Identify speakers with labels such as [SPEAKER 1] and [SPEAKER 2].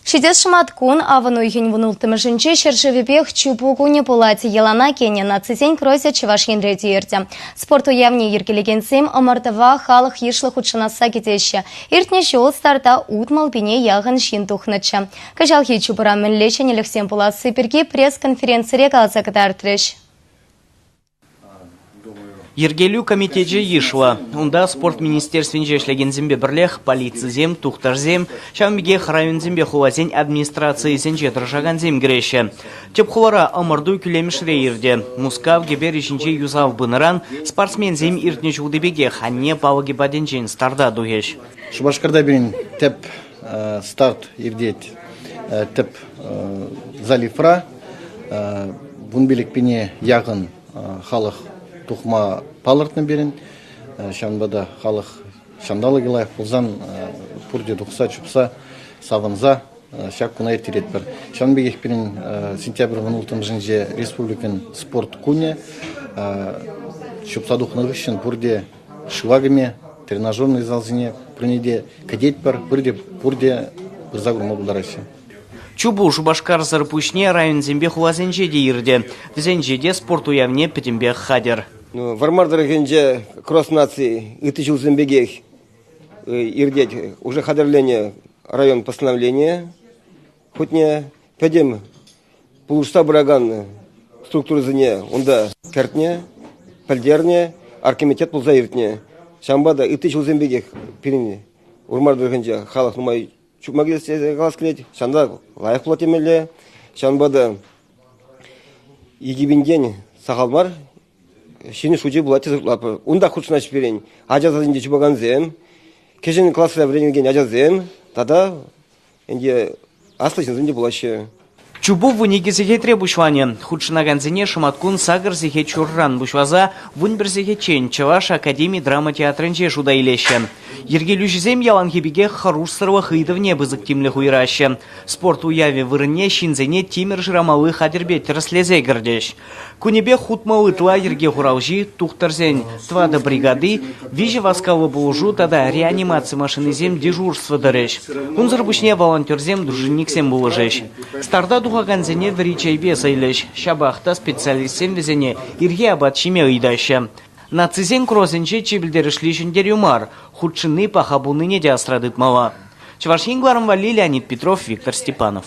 [SPEAKER 1] Ҫитес шӑматкун авӑн уйӑхӗн 16-мӗшӗнче ҫӗршывӗпех чупу кунӗ пулать. Йӑлана кӗнӗ нацисен кросӗ Чӑваш Енре те иртӗ. Спорт уявне йӗркелекенсем ӑмӑртӑва халӑх йышлӑ хутшӑнасса кӗтеҫҫӗ. Иртнӗ ҫул старта 60 пине яхӑн ҫын тухнӑччӗ. Кӑҫалхи чупура мӗнле ҫӗнӗлӗхсем пуласси пирки пресс-конференцире каласа кӑтартрӗҫ.
[SPEAKER 2] Йӗркелӳ комитечӗ йышлӑ. Унта спорт министерствинче ӗҫлекенсемпе пӗрлех полицисем, тухтӑрсем, ҫавӑн пекех районсемпе хуласен администрацийӗсенче тӑрӑшакансем кӗреҫҫӗ. Тӗп хулара ӑмӑрту кӳлемӗшре иртӗ. Мускав кӗперӗ ҫинче юсав пынӑран спортсменсем иртнӗ ҫулти пекех анне палӑкӗ патӗнчен старта тухӗҫ.
[SPEAKER 3] Шупашкарта пирӗн тӗп старт иртет тӗп заливра. 15 пине яхӑн халӑх тухма палӑртнӑ пирӗн. Ҫавӑнпа та халӑх ҫанталӑкӗ лайӑх пулсан пурте тухса чупса савӑнса ҫак куна ирттеретпӗр. Ҫавӑн пекех пирӗн сентябрь 16-мӗшӗнче республикӑн спорт кунӗ чупса тухнӑ хыҫҫӑн пурте шыва кӗме, тренажерный залсене пурне те кӗтетпӗр, пурте пырса курма пултараҫҫӗ.
[SPEAKER 2] Чупу Шупашкарсӑр пуҫне районсемпе хуласенче те иртӗ. Вӗсенче те спорт уявне пӗтӗмпех хатӗр.
[SPEAKER 4] Вӑрмар тӑрӑхӗнче кросс наци ытти ҫулсем пекех иртет. Уже хатӗрленӗ район постановление хутне пӗтӗм пулӑшса пыракан структурӑсене унта кӗртнӗ, пӗлтернӗ, оргкомитет пулса иртнӗ. Ҫавӑнпа та ытти ҫулсем пекех пирӗн Вӑрмар тӑрӑхӗнче халӑх нумай чупма килес калас килет. Ҫанталӑк лайӑх пулать темелле. Ҫавӑнпа та 2000-тен сахал мар ҫӗнӗ шучӗ пулать тесе шутлатпӑр. Унта хутшӑнаҫҫӗ пирӗн ача садӗнче чупакансем, кӗҫӗн класра вӗренекен ачасем тата ӗнтӗ аслӑ ҫынсем те пулаҫҫӗ.
[SPEAKER 2] Чупу 12 сехетре пуҫланӗ. Хутшӑнакансене шӑматкун 8 сехет ҫурран пуҫласа 11 сехетчен Чӑваш академи драма театрӗнче шута илеҫҫӗ. Йӗркелӳҫӗсем яланхи пекех хӑрушсӑрлӑх ыйтӑвне пысӑк тимлӗх уйӑраҫҫӗ. Спорт уявӗ вырӑнне ҫынсене тимӗр шырамалли хатӗрпе тӗрӗслесе кӗртӗҫ. Кунӗпе хутмӑл ытла йӗрке хуралҫи, тухтӑрсен тӑватӑ бригади, виҫӗ васкавлӑ пулӑшу тата реанимаци машинисем дежурство тӑрӗҫ. Унсӑр пуҫне волонтерсем, дружинниксем пулӑшӗҫ. Старта тухакансене вӗри чейпе сӑйлӗҫ. Ҫапах та специалистсем вӗсене ирхи апат ҫиме ыйтаҫҫӗ. Нацисен кросӗнче чи пӗлтерӗшли ҫӗнтерӳ мар, хутшӑнни паха пулнине те асра тытмалла. Чӑваш Ен кӑларӑм валли Леонид Петров, Виктор Степанов.